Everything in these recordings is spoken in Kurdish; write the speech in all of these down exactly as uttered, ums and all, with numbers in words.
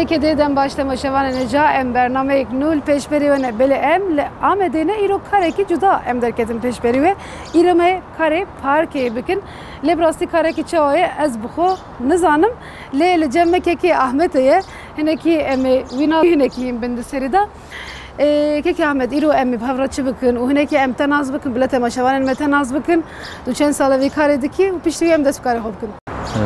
Kê dê dem baş temaşevanên ca, em bernameyek nû li pêşberî we ne. Belê, em li Amedê ne, îro karekî cuda em derketin pêşberî we. Îro me karê parkê bikin. Lê bi rastî karekî çawa ye, ez bi xwe nizanim. Lê li cem me kekê Ahmetê ye. Hinekî em ê wî na hinekî yên bin di serî de. Ê, kekê Ahmet, îro em ê bi hev re çi bikin û hinekî em te nas bikin, bila temaşevanên me te nas bikin. Tu çend sal e vî karê dikî û piştî wî em dest bi karê xwe bikin.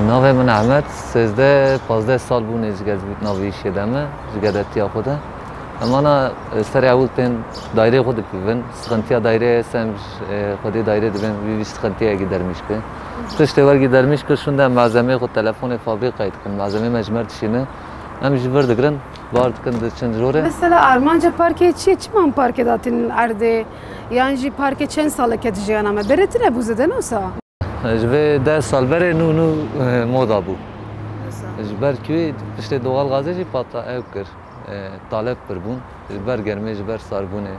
Navê min Ehmed, sêzdeh pazdeh sal bûne ji gel nav vî îşê de me, ji gel detiya xwe de. Em ana, e, serê ewil tên dayrê xwe dipivin. Sıkıntıya dayrê hesem, e, xwedê dayrê dibin, vî, vî sıkıntıyekî dermîş ki. Tiştê wergî dermîş ki, şûnde malzemeyê xwe, telefonê fabrîkayê dikin, malzemeyê me ji me dişîne. Em ji vir digirin, bar dikin, diçin jorê. Mesela armanca parkê çi ye? Çima em parkê datînin erdê? Yan jî parkê çend saleke di jiyana me? Berê tune bû zêde, ne wisa? Ji vê deh sal berê nû nû, e, moda bû. Wisa. Ji ber ku piştê doğal gazê jî pata ew kir. E, talep pir bûn. Ji ber germê, ji ber sarbûnê.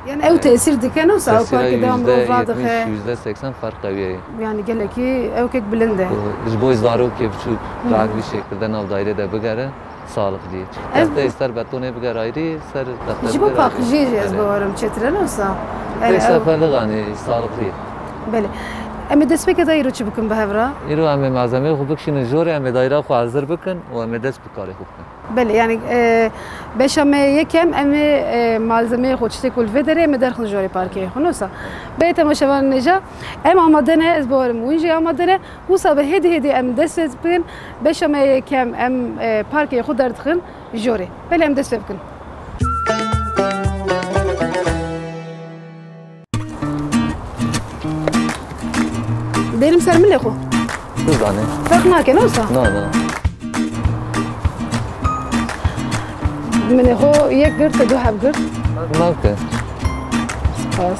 Yani ew tesîr dike, ne wisa ew Tesîra parkê de em yüzde yetmiş, radixe. Yüzde seksen fark qewîye. Yani gelekî ew kek bilind e. Ji bo zarokê biçûk Hı. rahat vî şekilde nav dairê de bigere. Sağlıklı. Ev Tahtayê ser betonê biger ayrı, ser tahta Ji bo biger ayrı. paqijiyê jî ez Evet. bawerim çêtir e, ne wisa? Tek Yani ev seferlik, hani, sağlıklı. Belê. Em ê destpêkê de îro çi bikin bi hev re? Îro em ê malzemeyê xwe bikişînin jorê, em ê dayra xwe hazir bikin û em ê dest bi karê xwe bikin. Belê, yani, e, beşa me yekem em ê, e, malzemeyê xwe, tiştê ku li vê derê em ê derxin jorê parkê xwe, ne wisa? Belê, temaşevanên hêja, em amade ne, ez bawerim hûn jî amade ne. Wisa bi hêdî hêdî em dest pê bikin. Beşa me yekem em, e, parkê xwe derdixin jorê. Belê em dest pê bikin. Dêrim ser milê xwe. Tu zanî. Ferq nake, ne wisa? Na, na. Milê xwe yek girt, te du heb girt. Nake. Spas.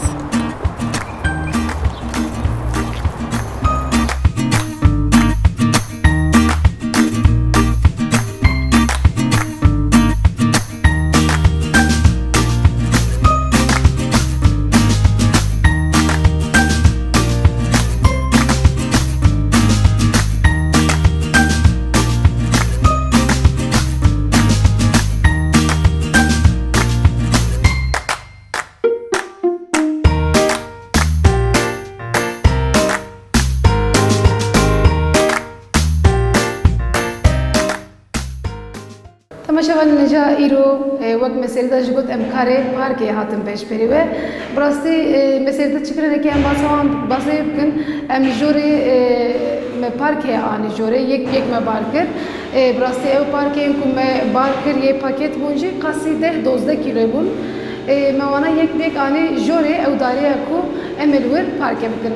Temaşevanên hêja, îro, e, wek me serî de jî got, em karê parkê hatin pêşberî we. Bi rastî, e, me serî de çi kirinekî em basa wan, basê bikin. Em jorê, e, me parkê anî jorê, yek yek me bar kir. E, bi rastî ew parkên ku me bar kir yê paket bûn jî qasî deh dozdeh kîloy bûn. E, me wana yek yek anî jorê ew dariya ku em ê li wir parkê bikin.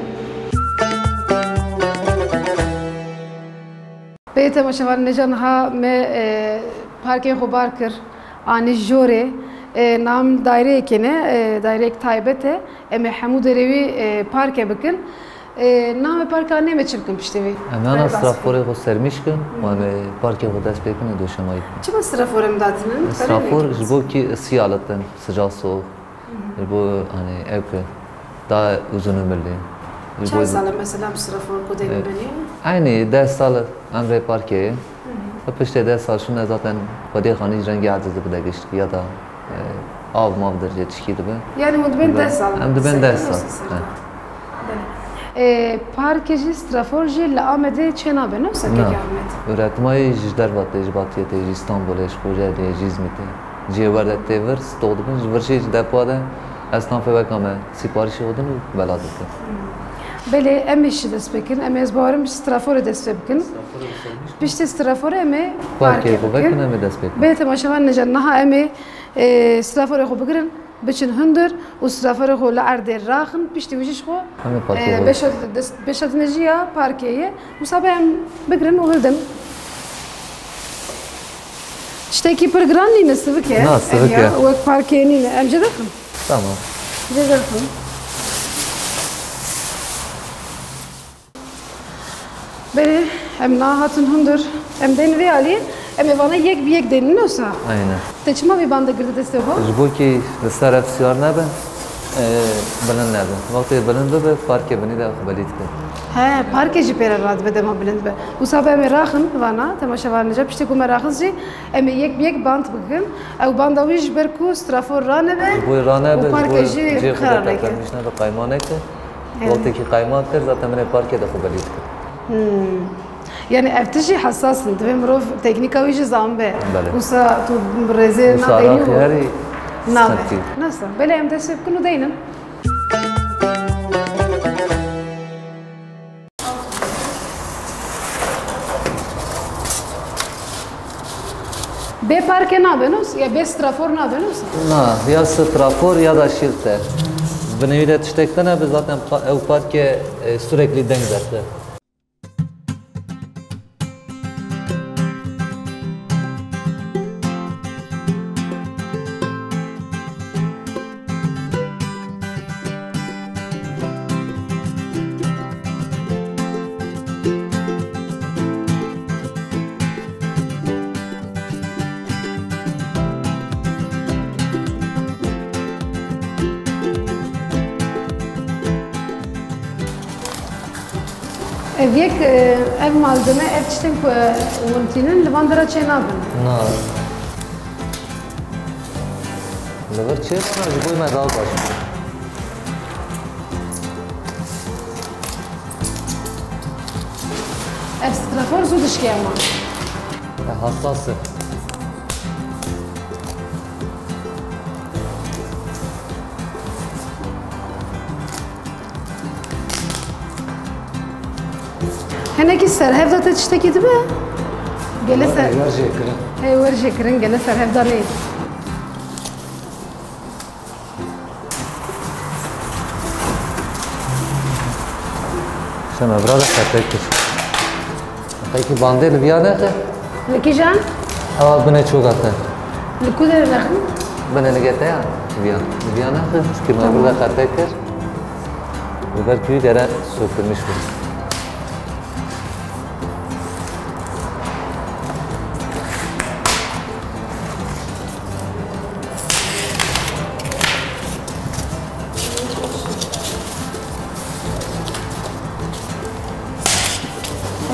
Bê temaşevanên hêja, niha me, e, parkê xwe bar kir, anî jorê, e, nam daireyekê ne, e, daireyek taybet e. Em ê hemû derê wî, e, parke bikin. E, namê parka nê me çi bikin piştî vî? Em ana Berê behs bikin. Straforê xwe sermîş kin û em ê parkê xwe dest pê kin û doşemayî bikin. Çima strafor em datinin? Strafor ji bo kî siya li tin, sica soğuk. Ji bo, hani, ew ke daha uzun ömürlü. Ji bo Çend sal e mesela bi strafor ku dê Evet. bibinî? Aynı deh sal emrê parkê ye. Hı hı. Ve piştê deh sal şûne zaten xwedê xanî ji rengê aciz dibe giştî ya da, e, av mav derece tişkî dibe. Yani hûn dibên Dibe. deh sal. Em dibên deh sal. He. Belê. E, parkê jî strafor jî li Amedê çênabe, ne wisa kek Ahmet? Üretmayı ji derva tê, ji Batiyê tê, ji Stenbolê, ji Kocaeliyê, ji Îzmîtê. Cihê wer de tê vir, stok dibin, ji vir jî ji depoya de esnafê weka me siparişê xwe din û bela dikin. Belê, em ê şi dest pê kin, em ê ez bawerim ji straforê dest pê bikin. Piştî straforê em ê Parkê parkê xwe bikin. vekin, em ê dest pê kin. Bê temaşevan nêja, niha em ê, e, straforê xwe bigirin, biçin hundir û straforê xwe li erdê raxin, piştî wî jî ji xwe, Em ê parkê e, xwe beşa, des-, beşa dinê jî ya parkê ye. Wisa be em bigirin û hildin. Tiştekî pir giran nîne, sivik e. Na, sivik Ev ya, e. wek parkê nîne. Em jê derxin. Tamam. Jê derxin. Belê, em nahatin hundir. Em dên vê alî, em ê vana yek bi yek dênin, ne wisa? Aynen. Te çima vî bande girdi destê xwe? Ji bo kî li ser ev siyar nebe. Ee, bilind nebin. Wextê bilind bibe, parkê binî de xwe belî dike. He, parkê jî pê re radibe dema bilind be. Wisa be em ê raxin vana, temaşevanê ca, piştî ku me raxist jî, em ê yek bi yek band bikin. Ew banda wî ji ber ku strafor ranebe Ji bo ranebe, û ji bo parkê jî cê xwe xira de neke. Teqemiş nebe, qayma neke. Evet. Wextekî qayma kir, zaten binê parkê de xwe belî dike. Hmm. Yani ev tişt jî hesas in. Divê mirov teknîka wî jî zanbe. Belê. Wisa tu bi rêzê Wisa nadeynî araxî û herî nabe. Sıkıntı. Nasa. Belê em dest pê bikin û deynin. Bê parke nabe nos? Ya bê strafor nabe nos? Na, ya strafor ya da şîlte. Binê wî de tiştek tune be zaten pa-, ew parke, e, sürekli deng deste. Ev yek, e, ev malzeme, ev tiştên ku, e, hûn tînin, li van dera çê nabin. Na. Li vir çê bana ji bo me daha baş bû. Ev strafor zû dişkê ama. E, hassas e. Hinekî serhevda te tiştekî dibe? Gele ser Wer jê kirin. Hey, wer jê kirin, gele serhevda nê. Şema bira da xetek kir. Qeykî bandê li viya nexe? Li kîjan? Ewa binê çoka te. Li ku derê nexin? Binê nigete ya, viya. Li viya nexe, çikî me Tamam. Burada xetek kir. Li ber kuyî gere sökülmüş bu.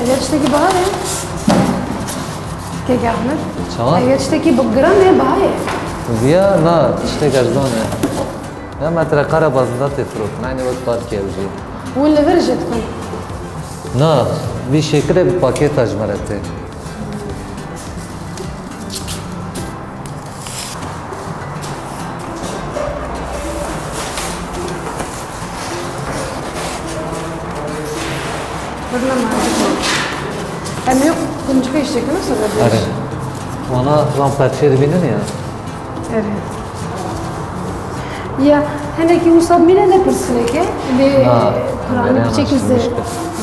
Ev ya tiştekî biha ye. Kek Ahmet. Çawa? Ev ya tiştekî bi giran ye, biha ye. Viya na, tiştek erzan e. Ya metrekare bazında tê firotin. Aynı wek parkê ew jî. Hûn li vir jî dikin? Na, vî şekilê bi pakêta ji me re tê. Birine mantıklı. Em yok, kuncukê şekli nasıl? Erê. Wana van perçê dibînin ya. Erê. Ya, hinekî wisa mîne ne pirsineke, lê Na, piranî bere piçekî yanlış ze-, demiştim.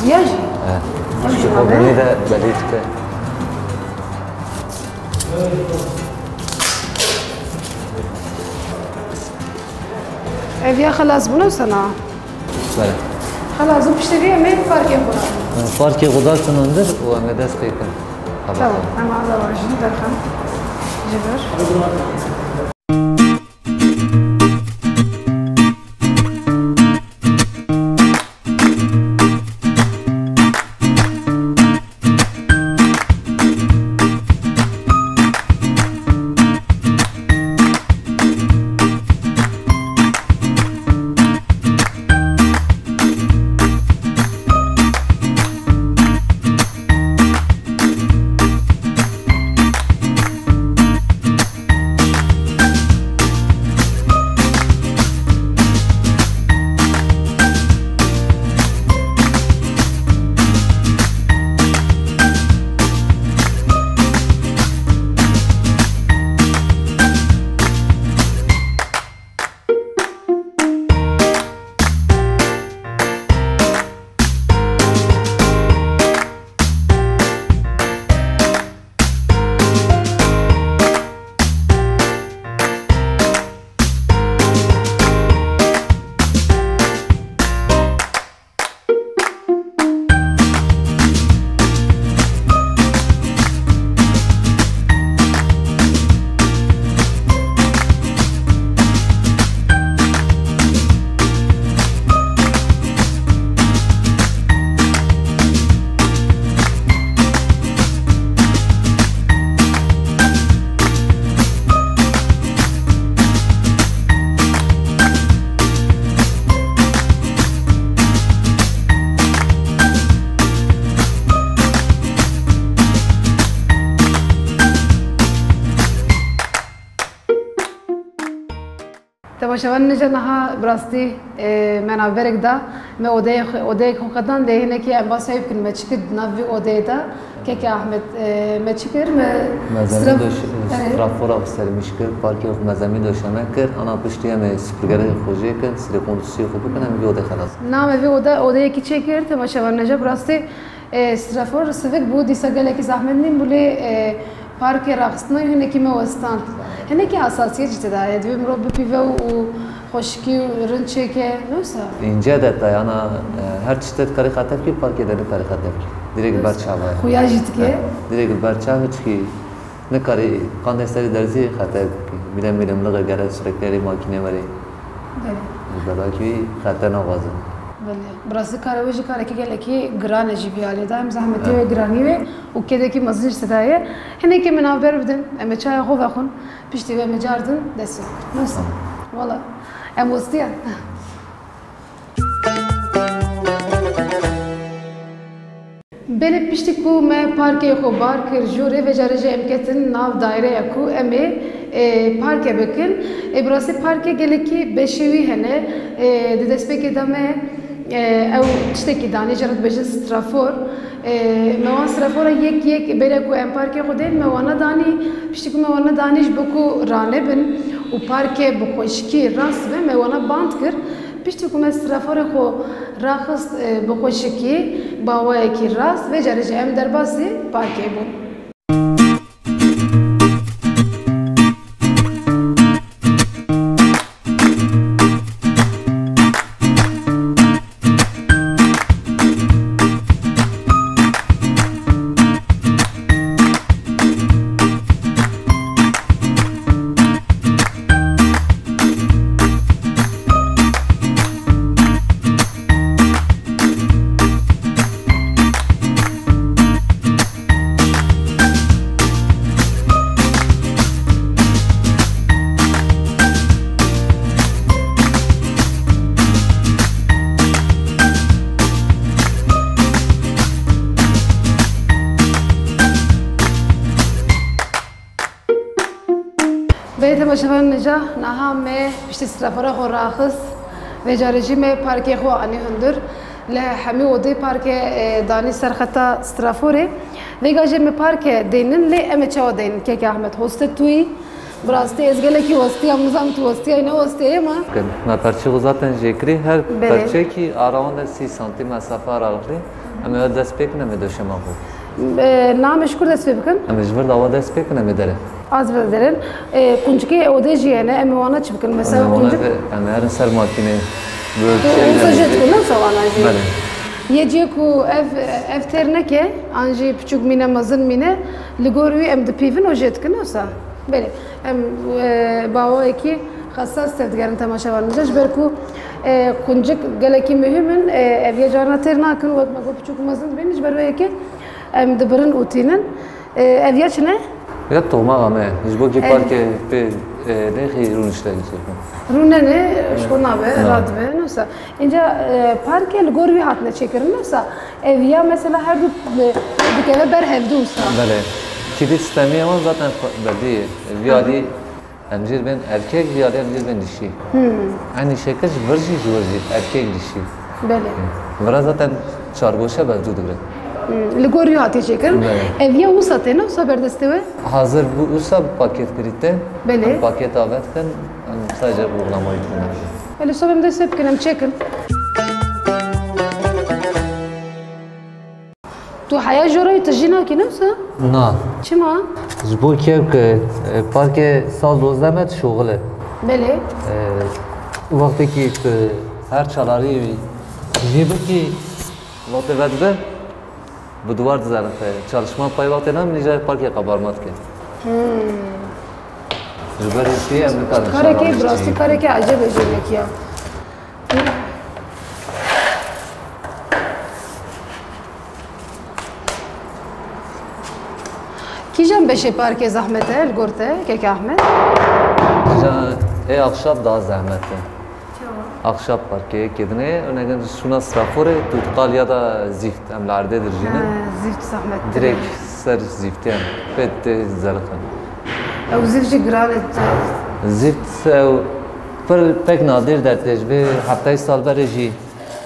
Viya jî? He. Ev jî Şu problemi de belli işte. Ev ya xelas bûne sana? Bele. Xelas, û piştî vê em ê parkê xwe. Parkê xwe daxin hundir û em ê dest pê kin. Tamam, em ala wajin derxin. Ji vir. Şevan nîja niha bi rastî, e, me navberek da, me odeyê xwe, odeyek xwe qedan lê hinekî em bas heyv bikin me çi kir di nav vî odeyê de. Keke Ahmet, e, me çi kir? Me Mezemî straf-, doş-, erê. Strafora xwe sermîş kir, parkê xwe mezemî doşeme kir, ana piştî em ê süpürgelerê xwe jê kin, sirê komşiyê xwe bikin, em vî odê xelas. Na me vî oda, odeyekî çêkir, temaşevan nîja bi rastî, e, strafor sivik bû, dîsa gelekî zehmet nîn bû lê, e, parkê raxistina hinekî me westand. Hinekî hesasiyet jî tê de heye, divê mirov bipîve û, û xweşikî û rind çêke, ne wisa? Înce detay, ana, e, her tiştê dikarî xete bikî, parkê de nikarî xete bikî. Dirêk li ber çava ye. Xuya jî dike. E, dirêk li ber çav e, çikî nikarî qandê serî derzî xete bikî. Bîle mîlimlixe gere sürekli makîne werê. Belê. Ji berakî wî xete naxwazin. Belê. Bi rastî kara wê jî karekî gelekî giran e jî vî alî de. Em zehmetê wê, giranî wê û kêdekî mezin jî tê de ye. Hinekê me navber bidin, em ê çaya xwe vexwin. Piştî vê me cardin dest pê bikin. Nasıl? Tamam. Wala em westiyan. Belê piştî ku me parkê xwe bar kir, jorê vê carê jî em ketin nav daireya ku em ê, e, parke bikin. E, bi rastî parkê gelekî beşê wî hene. E, di destpêkê de me, e, ew tiştekî danî, jê re dibêjin strafor. Ê, me wan strafora yek yek bêre ku em parkê xwe dên, me wana danî, piştî ku me wana danî ji bo ku ranebin û parke bi xweşikî rast be, me wana band kir. Piştî ku me straforê xwe raxist, e, bi xweşikî, bi awayekî rast, vê carê jî em derbasî parkê bûn. Belê temaşevanên hêja, niha me piştî strafora xwe raxist. Vê carê jî me parkê xwe anî hundir. Li hemî odê parke, e, danî ser xeta straforê. Vêga jî me parke dênin, lê em ê çawa dênin? Keke Ahmet, hoste tu yî? Bi rastî ez gelekî westiyam, nizam tu westiyayî ne westiyayî ma. Me perçê xwe zaten jêkirî, her Belê. perçekî arawan de sî santîm mesafe aralixî. Em ê dest pê kin, em ê doşema xwe. E, na me ji kur dest pê bikin? Em ê ji vir dawa dest pê kin, em ê derin. Az ve derin. E, quncikê odê jî hene, em ê wana çi bikin? Mesela Em ê wana quncik. ve, em ê herin ser makînê. Böyle E, şey wisa de jê dikin, wisa wana jî. Belê. Yê cihê ku ev, ev têr neke, an jî piçûk mîne, mezin mîne, li gor wî em dipîvin û jê dikin, wisa. Belê. Em, e, bi awayekî xesas tevdigerin temaşevanên hêja, ji ber ku, e, quncik gelekî muhîm in, e, ev yê carna têr nakin, wek me got piçûk û mezin dibînin, ji ber wê yekê em dibirin û tînin. E, ev ya çi ne? Ya tomaxa me, ji bo kî E, parkê pê, e, nêxî rûnişte çêkin. Rûnenê, ji xwe nabe, Na. radibe, ne wisa. Înca, e, parkê li gor wî hatine çêkirin, ne wisa. Ev ya mesela her du, e, dikeve ber hevdu wisa. Belê. Kîdî stemiyê wan zaten xwe-, belî ye. Vî Aha. alî em jê bên erkek, vî alî em jê bên dişî. Hmm. Enî şekil ji vir jî, ji wir jî erkek dişî. Belê. Vira zaten çargoşe ber du digre. Hmm. Li gor wî hatiye çêkirin. Belê. Ev ya wisa tê, ne wisa berdestê we? Hazir bû wisa bi paket kirî te. Belê. Em paket avet kin, em sadece uygulamayı kullanıyoruz. Belê, sob em dest pê bikin, em çêkin. Tu heya jora wî tu jî nakî, ne wisa? Na. Çima? Ji bo kevk, e, parkê sal dozdeh me şoxil e. Belê. E, wextekî tu her çalarî jê bikî, wextê vedibe, bi duwar dizerixe. Çalışma pay wextê ne, min îcar parkê qabarma dike. Hmm. Ji ber wî em nikarin Karekê, çalarî bi rastî çi. karekê ecêb e jê vekiya. Kîjan beşê parkê zehmet e li gor te, keke Ahmet? Kîjan ê axşam daha zehmet e. Çawa? Axşam parkê yekê dinê, örneğin şuna straforê, tu qal ya da zift, em li erdê dirjînin. He, zift zehmet. Direkt ser ziftê em. Pê tê zerixin. Ew zift jî giran e. Zift ew Pir pek nadir dertê ji vê heftayê sal berê jî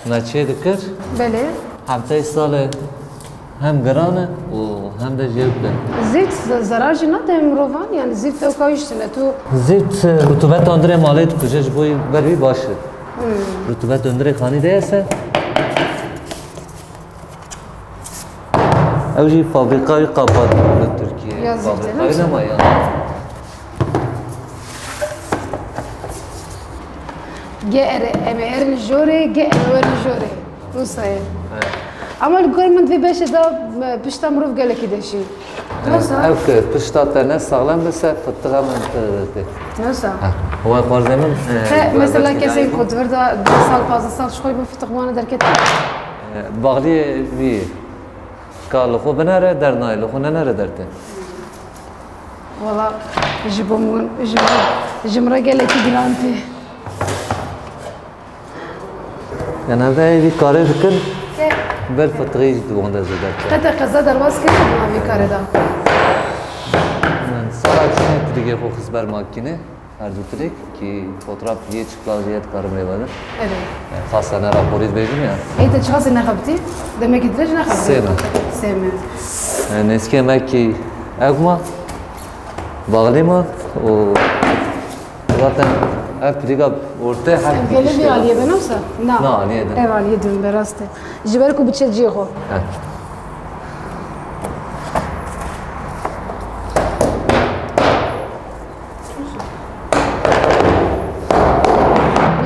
me çê dikir. Belê. Heftayê salê hem giran e û hem de jêr bi. Zîrt ze-, zerar jî nade mirovan, yani zîrt ew kayîş tune. Tu Zîrt, e, rutubet hundirê malê dikuje, ji bo ber wî baş e. Hmm. Rutubet hundirê xanî de ye se. Ew jî fabrîkayê qapat li Tirkiyeyê. Ya zîrt e, fabrîkayê ne? Nema ya. Ge ere, em ê herin jorê, ge em ê werin jorê. Wisa ye. Evet. Ama li gor min vê beşê de, e, pişta mirov gelekî deşî. Evet, wisa? Ev ki pişta te ne saxlem bise, fitiqa min tê. Wisa? Ha, we xwarzê min, e, He, mesela kesên ku di vir de deh sal, pazdeh sal ji xwe bin fitiq wana derket. E, Baxliyê wî ka li xwe binere, dernayê li xwe nenere dertê. Wala ji bo min, ji min, ji min re gelekî giran tê. Yani ev ê vî karê dikin, Ke- ber fitiqî ji wan de zêde. Qete qeza derbas kir di nav vî karê de. Yani sala çûnê tu digê xwe xist ber makîne. Her du tilek ki fotoğraf diye çıplak diye karım revada. Evet. Yani, xasa ne raporî dibêjim ya. Ê, te çiqasî nexebitî? Demekî dirêj nexebitî? Sê me. Sê me. Yani, nêzîkê me ki ev ma, Baxlî ma û zaten ev tilîka ortê her Ev gelê vî aliyê be, ne wisa? Na. Na, aliyê de. Ev aliyê dibin be, rast e. Ji ber ku biçe cihê xwe. He.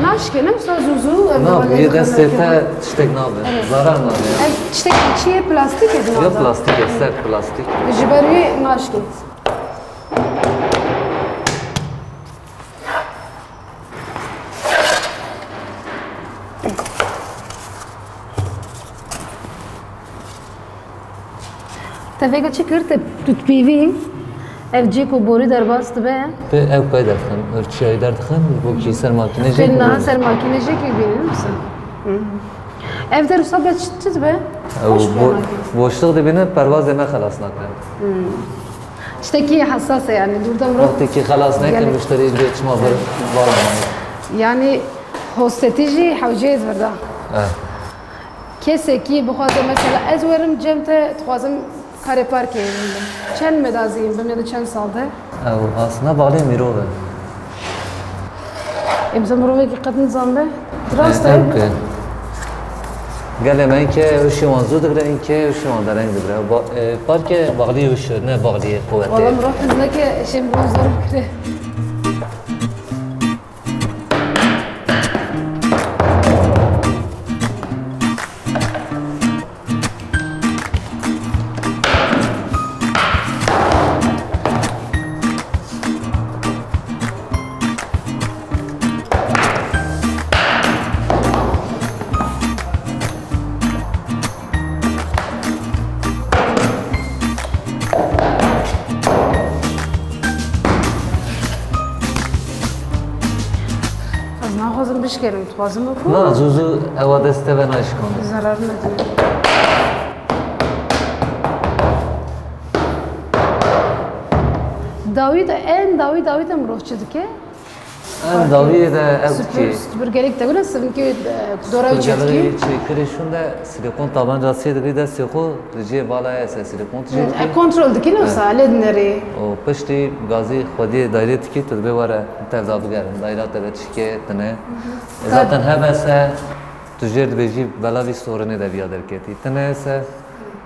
Naşke, ne wisa zû zû, em Na, bê destê te tiştek nabe. Evet. Zarar nabe. Ev tiştek çi ye, plastîk e di nav de? Ya plastîk e, sert plastîk. Ji ber wî naşke. Te vêga çi kir? Te tu dipîvî, ev cî ku borî derbas dibe. Pê ew pey derdixin, ev çiyayî derdixin, ji bo kî ser makînê jê Pê niha ser makînê jê kî bînin, wisa? Hı. Ev der wisa be çi, çi dibe? Ew Xweş bo-, be makîne. Boşluk dibînin, perwazê me xelas nake. Hı. Tiştekî hesas e, yani, dûr de mirov Wextekî xelas neke, gelek muşterî bê çima vir vala mane. Yani, hostetî jî hewceyê di vir de. Eh. Kesekî bixwaze, mesela, ez werim cem te, dixwazim karê parkê bikim. Çend me dazî, bi me de çend sal de? Ew aslında Baxlê mirov e. Ê, mesela mirovekî qet nizanbe? Rast e. Ew ki. Gelê me înke wişê wan zû digre, înke wişê wan dereng digre. Ba-, e, parkê Baxlî wişo, ne Baxlî qewetê. Wala mirov hez neke, şey mirov zor bikire. Ez naxwazim bişkênim, dixwazim bikim. Na, zû zû ewa dest te ve nayşikand. Zerar nedin. Dawî de, en dawî, dawî de mirov çi dike? En dawî de ev Süpür, dikê. Süpürgelik de gule, sivinkê, e, dora Süpürgelik çetkî. Çêkirê şûn de silikon tabanca sê digirî destê xwe, li cihê vala ye se silikon Hı, tijê dikê. E, kontrol dikî, ne wisa lê dinerê. Û piştî gazî xwediyê dairê dikî, tu dibê were tev da bigerin. Daira te de tişkê tine. Hı hı. E, zaten hebe se, tu jêr dibêjî bela vî sorinê de viya derketî. Tine se,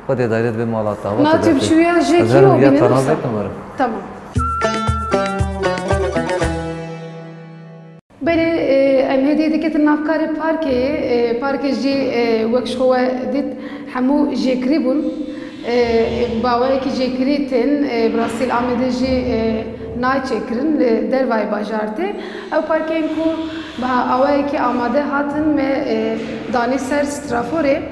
xwedê dairê dibê mala te. Na, tu biçûya jê kî o bînin wisa? Tamam. Belê, e, em hêdî diketin nav karê parkê, e, parkê jî, e, wek ji xwe we dît, hemû jêkirî bûn. E, bi awayekî jêkirî tên, e, bi rastî li Amedê jî, e, nayê çêkirin, li dervayê bajar tê. Ew parkên ku bi awayekî amade hatin me, e, danî ser straforê.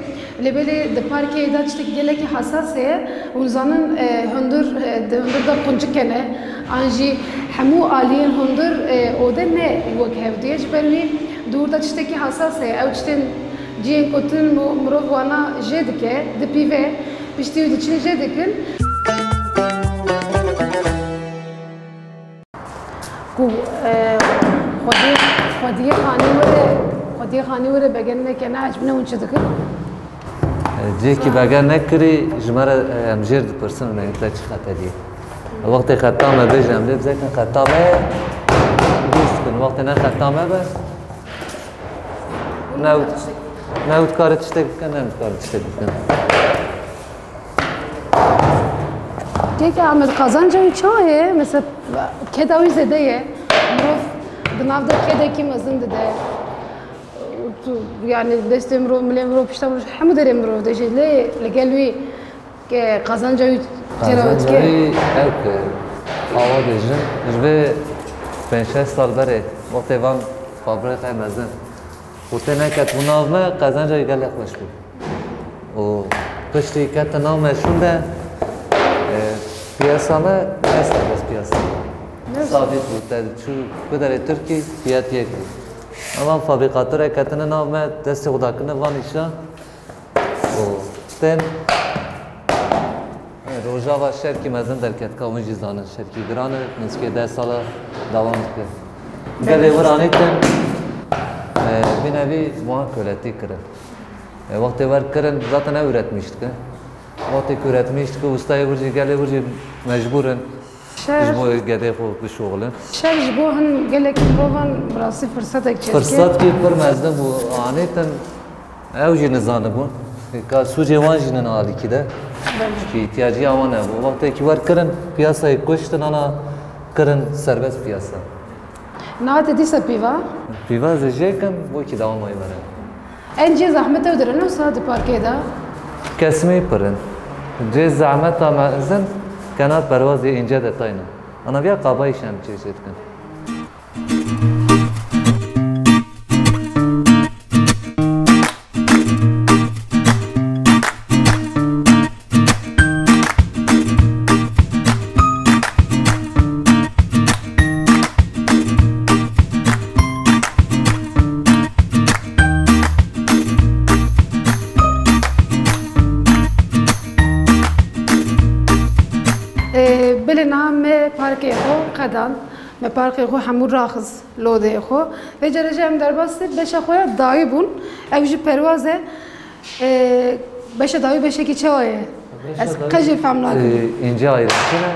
Lê belê di parkê de tiştek gelekî hesas heye. Hûn zanin, e, hundir, e, di hundir de quncik hene. An jî hemû aliyên hundir, e, ode ne wek hevdû ye. Ji ber wî di wir de tiştekî hesas heye. Ew tiştên cihên ku tu mi-, mirov wana jê dike, dipîve, piştî wî diçin jê dikin. Ku, e, xwedî Xwediyê xanî were, xwediyê xanî were begenine ke neecibine hûn çi dikin? Cihekî bege nekirî, ji me re, e, em jêr dipirsin, û neyê te çi xeterî ye? Wextê xeta me bêje, em lê bizekin xeta me ye, dûst bin. Wextê ne xeta me be, ne û, ne û dikarê tiştek bikin, ne û dikarê tiştek bikin. Keke Ahmet, qazanca wî çawa ye? Mesela, keda wî zêde ye. Mirov di nav de kedekî mezin dide. Tu, yani destê mirov, milê mirov, pişta mirov, hemû derê mirov de jî. Lê li gel wî ke qazanca wî têra Qazanca dike. Wî ew ke awa dêjin. Ji vê pênc şeş sal berê wextê van fabrîqayê mezin. Û tê neketibû nav me, qazanca wî gelek xweş bû. Û piştî kete nav me şûnde, e, piyasa me ne serbest piyasa. Ne? Sabit bû, te çû ku derê Tirkî fiyat yek bû. Ama fabrîkatorê ketine nav me, destê xwe dakine van îşa. Û tên, e, Rojava şerkî mezin derketika, hûn jî zanin, şerkî giran e, nêzîkê deh sala dewam dike. Gelê wir anîtin, e, bîne vî wan koletî kirin. E, wextê wer kirin, zaten ew üretmiş dike. Wextê ku üretmiş dike, ustayê wir jî, gelê wir jî mecbûr in Şer. Ji bo gedê xwe bişoxilin. Şer ji bo hin gelekî mirovan bi rastî firsetek çêdike. Firsetkî pir mezin bû, anîtin ew jî nizanibûn. Ka sûcê wan jî nina alîkî de. Belê. Çikî îhtiyacî wan hebû. Wextê ku wer kirin, piyasayê kuştin, ana kirin serbest piyasa. Niha te dîsa pîva? Pîva ez ê jê kim, bo kî dewama wî were. Encî zehmet ew dirin wisa di parkê de? Kesimî pir in. Cê zehmeta mezin kena perwazê înce de tayne. Ana viya qabayî şem çê çê dikin. Ee, belê niha me parkê xwe qedan, me parkê xwe hemû raxiz. Lodeyê xwe. Vê carê jî em derbasî beşa xwe ya dawî bûn. Ew jî perwaz e. E, beşa dawî beşekî çawa ye? Ez qe jî fem nakim. E, înce ayrıntı ne.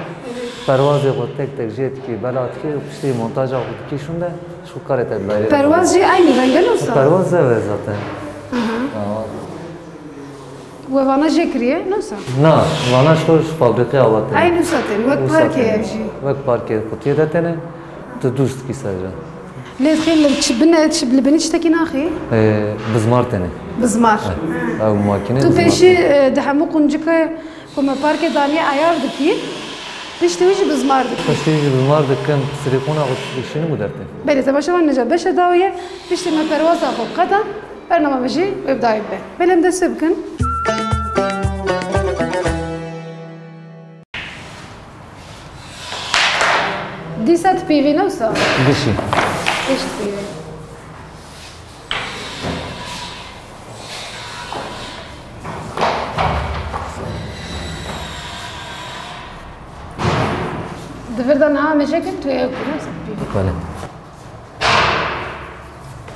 Perwazê xwe tek tek jê dikî, bela dikî û piştî montaja xwe dikî şûnde, ji xwe karê te diberê. Perwaz jî eynî reng e, ne wisa? Perwaz ev e zaten. Aha. Aa. We vana jê kiriye, ne wisa? Na, vana ji xwe ji fabrîkê awa têne. Eynî wisa tên, wek parkê ev jî. Wek parkê qutiyê de têne, tu dûst dikî sercan. Lê xêl çi bine, çi li binî tiştekî naxî? Ee, bizmar têne. Bizmar. Eh, ew makîne bizmar têne. Tu pêşî, e, di hemû quncikê ku me parkê daniye eyar dikî, piştî wî jî bizmar dikî. Piştî wî jî bizmar dikin, sirîqûna xwe dişînim û dertên. Belê, temaşevan nîca beşa dawî ye, piştî me perwaza xwe qeda. Bernama me jî wê bi dawî bibe. Belê em dest pê bikin. Dîsa tu pîvî ne wisa? Gişî. Giş pîvî. Di vir de niha me jê kir, tu yê ew kir, ne wisa tu pîvî. Belê.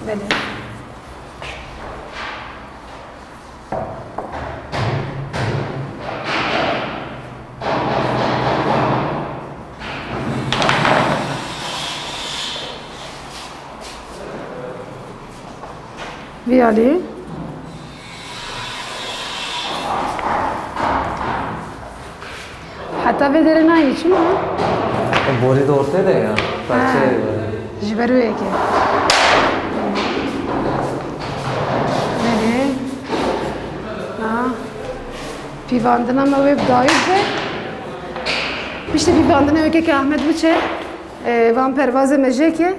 Belê. Vî alî. Heta vê derê nayînî çima? Borî de ortê de ya. Ha. Parçeyê. Ji ber wê yekê. Belê. Ha. Pîvandina me wê bi dawî bibe. Piştî pîvandinê wê keke Ahmed biçe, e, van pervazê me jê ke,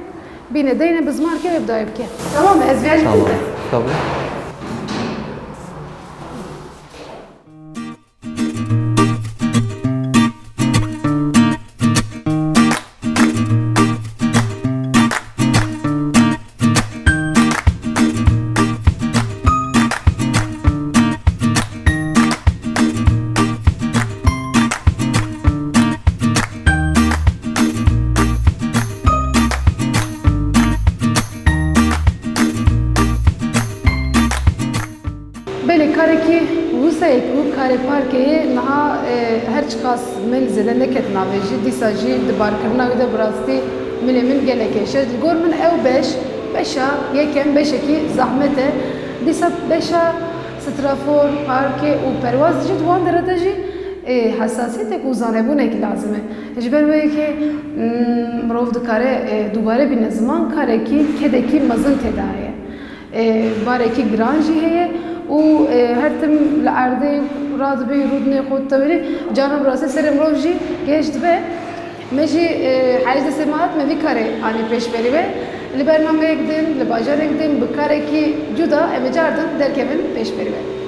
bîne deyne bizmar ke wê bi dawî bike. Tamam mı? Ez viya jî Tamam. Kabul. Wisa yek û karê parkê yê niha, e, her çiqas min zêde neket navê jî, dîsa jî di barkirina wî de bi rastî milê min gelek hêşe. Li gor min ew beş, beşa yekem beşekî zehmet e. Dîsa beşa strafor, parkê û perwaz jî di wan dere de jî, e, hesasiyetek û zanebûnek lazim e. Ji ber wê yekê, mm, mirov dikare, e, dubare bîne ziman, karekî, kedekî mezin tê de heye. E, barekî giran jî heye û, e, her tim li erdê radibê, rûdinê xwe ditewerî, canan bi rastî serê mirov jî gêj dibe. Me jî, e, heyî destê me hat, me vî karê anî pêşberî we. Li bernameyek din, li bajarek din, bi karekî cuda em ê cardin derkevin pêşberî we.